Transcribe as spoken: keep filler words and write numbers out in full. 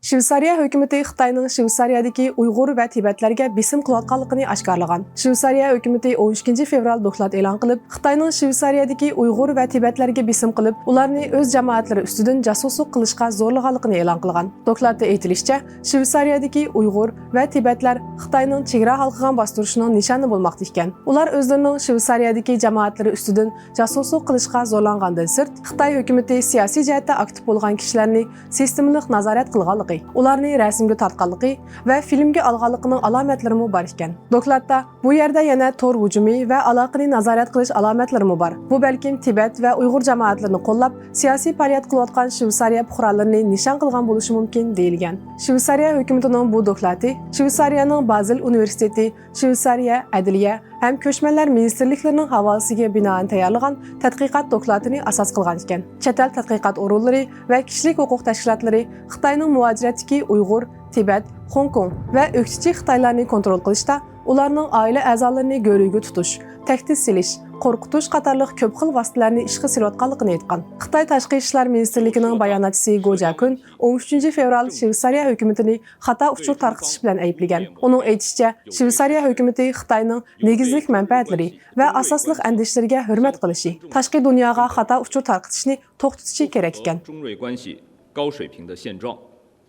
شۋېتسارىيە ھۆكۈمىتى خىتاينىڭ شۋېتسارىيەدىكى ئۇيغۇر ۋە تىبەتلەرگە بېسىم قىلىۋاتقانلىقىنى ئاشكارىلىغان. شۋېتسارىيە ھۆكۈمىتى ئون ئىككىنچى فېۋرال دوكلات ئېلان قىلىپ، خىتاينىڭ شۋېتسارىيەدىكى ئۇيغۇر ۋە تىبەتلەرگە بېسىم قىلىپ، ئۇلارنى ئۆز جامائەتلىرى ئۈستىدىن جاسۇسلۇق قىلىشقا زورلىغانلىقىنى ئېلان قىلغان. دوكلاتتا ئېيتىلىشىچە، شۋېتسارىيەدىكى ئۇيغۇر ۋە تىبەتلەر خىتاينىڭ چېگرا ھالقىغان باستۇرۇشىنىڭ نىشانى بولماقتا ئىكەن. ئۇلار ئۆزلىرىنىڭ شۋېتسارىيەدىكى جامائەتلىرى ئۈستىدىن جاسۇسلۇق قىلىشقا زورلانغاندىن سىرت، خىتاي ھۆكۈمىتى سىياسىي جەھەتتە ئاكتىپ بولغان كىشىلەرنى سىستېمىلىق نازارەت قىلغانلىقى، ئۇلارنى رەسىمگە تارتقانلىقى ۋە فىلىمگە ئالغانلىقىنىڭ ئالامەتلىرىمۇ بار ئىكەن. دوكلاتتا بۇ يەردە يەنە تور ھۇجۇمى ۋە ئالاقىنى نازارەت قىلىش ئالامەتلىرىمۇ بار. بۇ بەلكىم تىبەت ۋە ئۇيغۇر جامائەتلىرىنى قوللاپ، سىياسىي پائالىيەت قىلىۋاتقان شۋېتسارىيە پۇقرالىرىنى نىشان قىلغان بولۇشى مۇمكىن، دېيىلگەن. شۋېتسارىيە ھۆكۈمىتىنىڭ بۇ دوكلاتى شۋېتسارىيەنىڭ بازېل ئۇنىۋېرسىتېتى، شۋېتسارىيە ئەدلىيە ھەم كۆچمەنلەر مىنىستىرلىكلىرىنىڭ ھاۋالىسىگە بىنائەن تەييارلىغان تەتقىقات دوكلاتىنى ئاساس قىلغان ئىكەن. چەت ئەل تەتقىقات ئورۇنلىرى ۋە كىشىلىك ھوقۇق تەشكىلاتلىرى خىتاينىڭ مۇھاجىرەتتىكى ئۇيغۇر، تىبەت، خوڭكوڭ ۋە ئۆكتىچى خىتايلارنى كونترول قىلىشتا، ئۇلارنىڭ ئائىلە ئەزالىرىنى گۆرۈگە تۇتۇش، تەھدىت سېلىش، قورقۇتۇش قاتارلىق كۆپ خىل ۋاسىتىلەرنى ئىشقا سېلىۋاتقانلىقىنى ئېيتقان. خىتاي تاشقى ئىشلار مىنىستىرلىكىنىڭ باياناتچىسى گو جياكۈن ئون ئۈچىنچى فېۋرال شۋېتسارىيە ھۆكۈمىتىنى خاتا ئۇچۇر تارقىتىش بىلەن ئەيىبلىگەن. ئۇنىڭ ئېيتىشىچە، شۋېتسارىيە ھۆكۈمىتى خىتاينىڭ نېگىزلىك مەنپەئەتلىرى ۋە ئاساسلىق ئەندىشىلىرىگە ھۆرمەت قىلىشى، تاشقى دۇنياغا خاتا ئۇچۇر تارقىتىشنى توختىتىشى كېرەك ئىكەن. 中瑞关系高水平的现状。